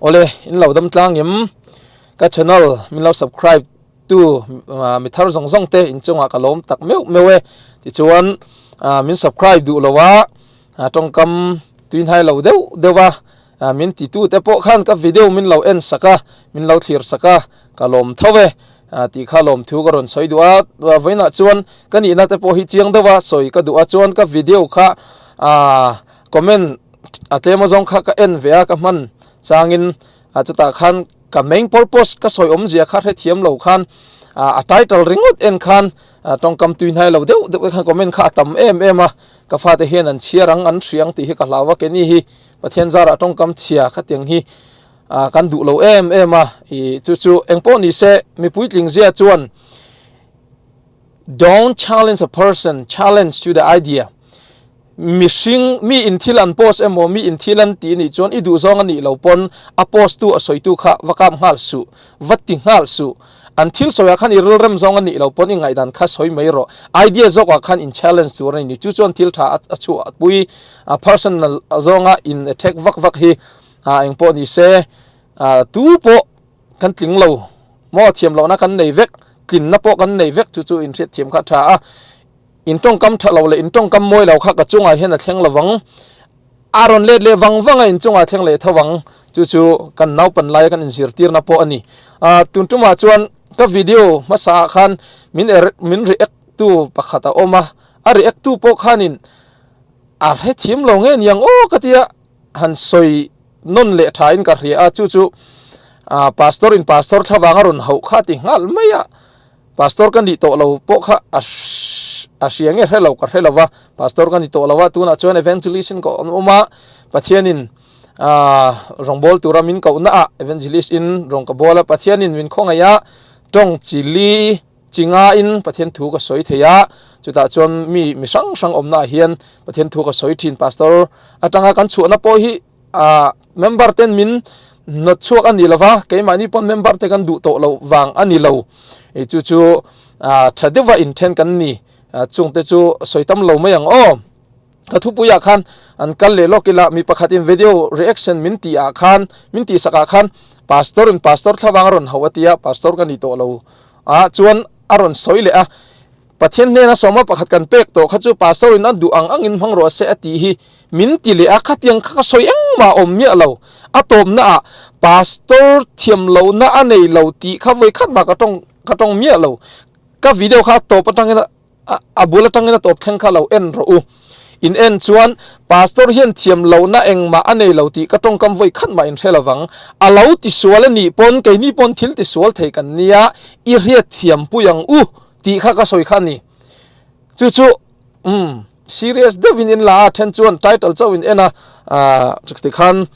Awle in lo dam tlang em ka channel min lo subscribe tu mi thar zawng zawng te in chungah ka lawm tak meuh meuh e tichuan min subscribe duh lo a tawngkam tuihnai lo deuh deuh a min ti tu te pawh khan ka video min lo en sak a min lo thlir sak a ka lawm tho e tih kha lawm thu ka rawn sawi duh a vawiinah chuan ka nihna te pawh hi chiang deuh a sawi ka duh a chuan ka video kha comment a tlem azawng kha ka en ve a ka hman changin chutah khan Ka main purpose ka sawi awmzia kha hrethiam lo khan a title ringawt en khan tawngkam tui hnai lo deuh deuh khan comment kha a tam em em a, ka fate hian an chhiar ang an hria ang tih hi ka hlau a, keini hi Pathian zarah tawngkam chhia khatiang hi kan duh lo em em a, ih chu chu engpawh ni se mipui tling zia chuan don't challenge a person, challenge to the idea. Mihring, mi in thil an post emaw, mi in thil an tih nih chuan i duhzawng a nih lo pawn a post tu a sawitu kha va kap nghal suh, va ti nghal suh. An thil sawiah khan i rilrem zawng a nih lo pawn i ngaihdan kha sawi mai rawh. Idea zawkah khan in challenge tur a ni. Chu chuan thil tha a chhuah pui, a personal zawnga in attack vak vak hi engpawh ni se tu pawh kan tling lo maw thiam lohna kan nei vek, tlinna pawh kan nei vek chu chu inhriatthiam kha a tha a. In tawngkam tha lo leh in tawngkam mawi lo kha ka chungah hian a thleng lo vang. A rawn let leh vang vang a, in chungah a thleng leh tho vang. Chu chu kan naupan laia kan inzirtirna pawh a ni. Ah, tun tumah chuan ka video hmasa ah khan min er min react tu pakhat a awm a, a react tu pawh khanin a hrethiam lo nge niang aw ka tia han sawi nawn leh tha in ka hria a, chu chu ah pastor in pastor thlavang a rawn hauh kha ti nghal mai a. Pastor ka nih tawh lo pawh kha a a hria nge hre lo ka hre lo va, Pastor ka ni tawh lo a, tunah chuan Evangelist in ka awm a, Pathianin aah rawngbâwl tura min kohna ah Evangelist in rawn ka bawl a, Pathianin min khawngaih a, tawng chi li chi ngain Pathian thu ka sawi thei a, chutah chuan mi mi hrang hrang awmna ah hian Pathian thu ka sawi thin, Pastor atanga kan chhuahna pawh hi Ah member ten min hnawt chhuak a ni lo va, keimahni pawn member te kan duh tawh loh vang a ni lo. I chu chu ah tha deuha inthen kan ni. Ah chungte chu sawi tam lo mai ang aw. Ka thupuiah khan an kal leh lawk ila mi pakhatin video reaction min tih ah khan min tih sak ah khan pastor in pastor thlavang a rawn hauh a tia pastor ka ni tawh lo ah chuan a rawn sawi leh a. Pathian hnena sawma pakhat kan pek tawh kha chu pastor in a duh ang angin hmang rawh se a tih hi min ti leh a, khatiang kha ka sawi engmah a awm miah lo. A tawpna ah pastor thiam lohna a nei lo tih kha vawi khat mah ka tawng ka tawng miah lo. Ka video kha a tawp atangin a bul atangin a tawp thleng kha lo en rawh u. In en chuan pastor hian thiam lohna engmah a nei lo tih ka tawngkam vawi khat mah in hre lovang. A lo tisual a nih pawn keini pawn thil tisual thei kan nia i hriat thiam pui ang u. Tih kha ka sawi kha a ni. Chu chu umm serious deuhin in la a, then chuan title chauh in en a, ah tikhan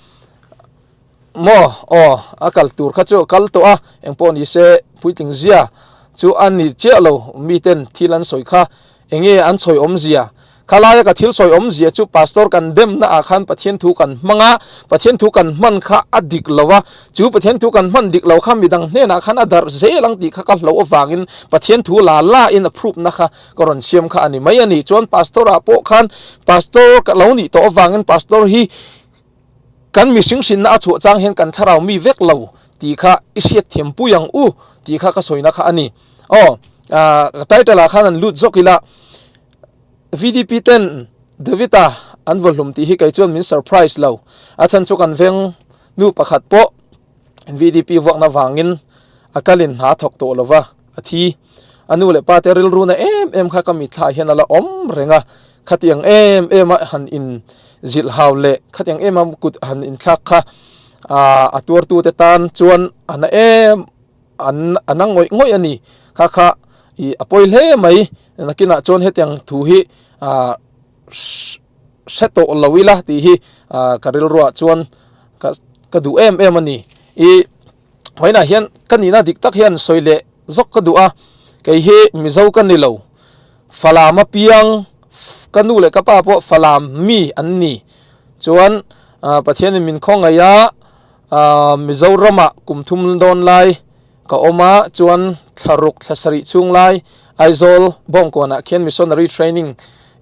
maw aw a kal tur kha chu a kal tawh a, engpawh ni se puitling zia chu a ni chiah lo, miten thil an sawi kha enge an sawi awmzia Khalaia ka thil sawi awmzia chu Pastor kan demna ah khan Pathian thu kan hmang a, Pathian thu kan hman kha a dik lo a, chu Pathian thu kan hman dik lo kha midang hnenah khan a darh zel ang tih kha ka hloh avangin Pathian thu la la in a phrupna kha ka rawn siam kha a ni mai a ni. Chuan Pastor ah pawh khan Pastor ka lo nih tawh avangin Pastor hi kan mihring hrinna a chhuah chang hian kan thlarau mi vek lo tih kha i hriat thiam pui ang u tih kha ka sawina kha a ni. Aw, title ah khan an lut zawk ila. VDP ten David-a an vaw hlum tih hi kei chuan min surprise lo. A chhan chu kan veng nu pakhat pawh VDP vuakna vangin a kalin hna thawk tawh lova a thi. A nu leh pa te rilru na em em kha ka mitthla ah hian a la awm reng a. Khatiang em em a han in zilh hau leh khatiang em a kut han inthlak kha a tuartu te tan chuan a na em an an a ngawih ngawih a ni kha kha ih a pawi hle mai nakinah chuan hetiang thu hi ah hre tawh lo ila tih hi ah ka rilruah chuan ka ka duh em em a ni ih vawiinah hian ka nihna dik tak hian sawi leh zawk ka duh a kei hi mizo ka ni lo falam apiang ka nu leh ka pa pawh falam mi an ni chuan ah Pathianin min khawngaih a. Ahh Mizoramah kum thum dawn lai ka awm a, chuan thla ruk thla sarih chhung lai Aizawl Bawngkawnah khian missionary training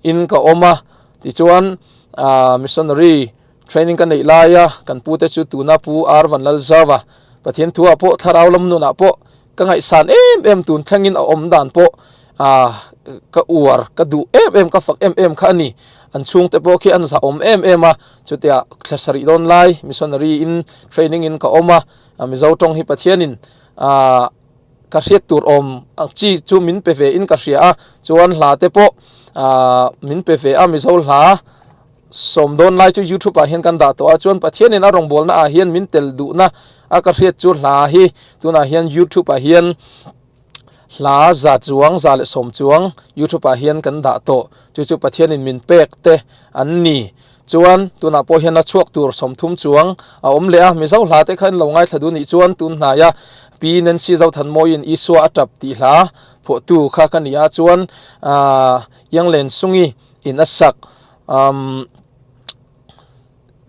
in ka awm a, tichuan ahh missionary. Training ka neih laia kan pute chu tuna Pu R Vanlalzauva Pathian thuah pawh thlarau lam nunah pawh ka ngaihsan em em tun thlengin a awm dan pawh ah ka uar ka duh em em ka fak em em kha a ni. An chhungte pawh khi an zahawm em em a, chutia thla sarih dawn lai missionary in training in ka awm a, Mizo tawng hi Pathianin ah ka hriat tur awm ang chi chu min pe ve in ka hria a, chuan hla te pawh ah min pe ve a Mizo hla sawm dawn lai chu youtube ah hian kan dah tawh a, chuan Pathianin a rawngbawlna ah hian min tel duhna a ka hriat chu hla hi tunah hian youtube ah hian hla za chuang za leh sawm chuang youtube ah hian kan dah tawh chu chu Pathianin min pek te an ni chuan tunah pawh hian a chhuak tur 30 chuang a awm leh a Mizo hla te kha in lo ngaithla duh nih chuan tun hnaia Pi Nancy Zothanmawiin Isua a tap tih hla phuahtu kha ka ni a chuan ahh Ianglen Sungi in a sak umm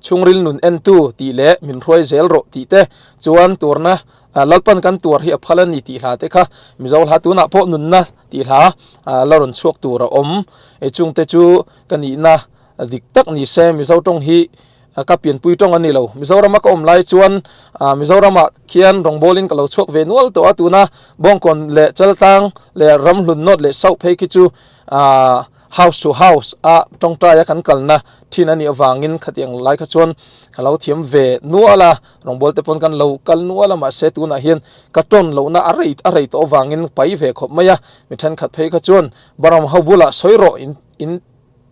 chhungril nun entu tih leh min hruai zel rawh tih te chuan tuarna Lalpan kan tuar hi a phal a ni tih hla te kha Mizo hla tunah pawh nunna tih hla la rawn chhuak tur a awm. Hei chungte chu ka nihna dik tak ni se Mizo tawng hi ka pianpui tawng a ni lo. Mizorama ka awm lai chuan Mizoramah khian rawngbawlin ka lo chhuak ve nual tawh a, tuna Bawngkawn leh Chaltlang leh Ramhlun North leh South phei khi chu House to house a tawngtai a kan kalna thin a nih avangin khatiang lai kha chuan ka lo thiam ve nual a, rawngbawl te pawn kan lo kal nual a mahse tunah hian ka tawn lohna a rei a rei tawh avangin pai ve khawp mai a, mi thenkhat phei kha chuan Burma ho bulah sawi rawh in in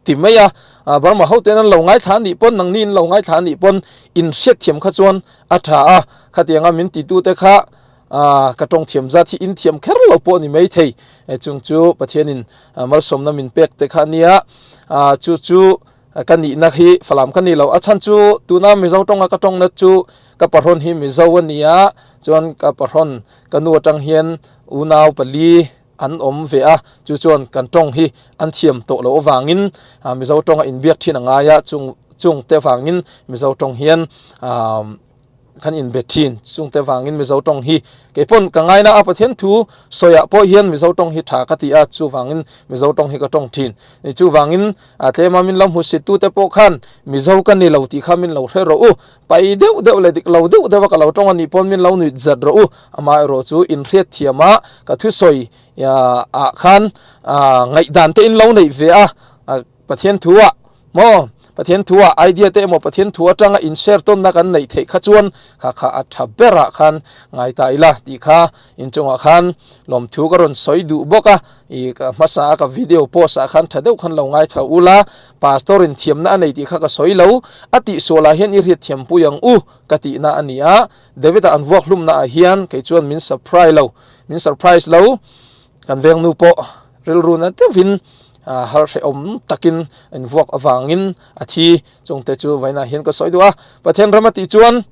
ti mai a, Burma ho ten an lo ngaithla a nih pawn nangni in lo ngaithla a nih pawn in hriatthiam kha chuan a tha a, khatianga min titute kha Aaa ka tawng thiam zat hi in thiam kher lo pawh a ni mai thei chung chu Pathianin malsawmna min pek te kha a nia aaa chu chu ka nihna hi falam ka ni lo a chhan chu tuna Mizo tawnga ka tawngna chu ka pahrawn hi Mizo a ni a chuan ka pahrawn ka nu atang hian unau pali an awm ve a chu chuan kan tawng hi an thiam tawh loh avangin Mizo tawnga inbiak thin a ngai a chung chung te vangin Mizo tawng hian aaa kan inbe thin chungte vangin Mizo tawng hi keipawn ka ngaina a Pathian thu sawiah pawh hian Mizo tawng hi tha ka ti a chuvangin Mizo tawng hi ka tawng thin ni chuvangin a tlema min lo hmusit tute pawh khan Mizo ka ni lo tih kha min lo hre rawh u pai deuh deuh leh dik lo deuh deuh a ka lo tawng a nih pawn min lo nuih zat rawh u amaherawh chu inhriat thiam a ka thusawi ah khan ngaihdan te in lo neih ve a Pathian thu ah maw Pathian thu ah idea te emaw Pathian thu atanga in share tawnna kan neih theih kha chuan kha kha a tha berah khan ngai ta ila tih kha inchungah khan lawmthu ka rawn sawi duh bawk a ih ka hmasa a ka video post ah khan tha deuh khan lo ngaithla ula pastor in thiamna a nei tih kha ka sawi lo a tihsual ah hian i hriat thiam pui ang u ka tihna a ni a David a an vuak hlumna ah hian kei chuan min surprise lo min surprise lo Kan vengnu pawh rilru na deuhin har hrehawm takin in vuak avangin a thi chungte chu vainah hian ka sawi duh a. Pathian ram a tih chuan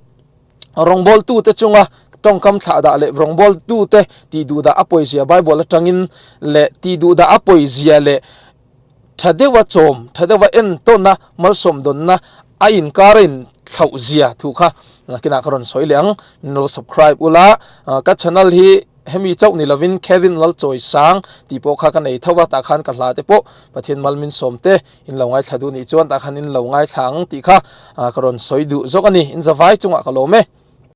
rawngbawltute chunga tawngkam thlah dah leh rawngbawltute tih duh dah a pawizia Bible atangin leh tih duh dah a pawizia leh tha deuha chawm, tha deuha entawnna, malsawm dawnna a inkar a in thlauh zia thu kha nakinah ka rawn sawi leh ang. Min lo subscribe ula ka channel hi Hemi chauh ni lovin Kevin Lalchawi Sang tih pawh kha ka nei tho a, tah khan ka hla te pawh Pathian mal min sawm te in lo ngaithla duh nih chuan tah khan in lo ngaithla ang tih kha ka rawn sawi duh zawk a ni. In zavai chungah ka lawm e.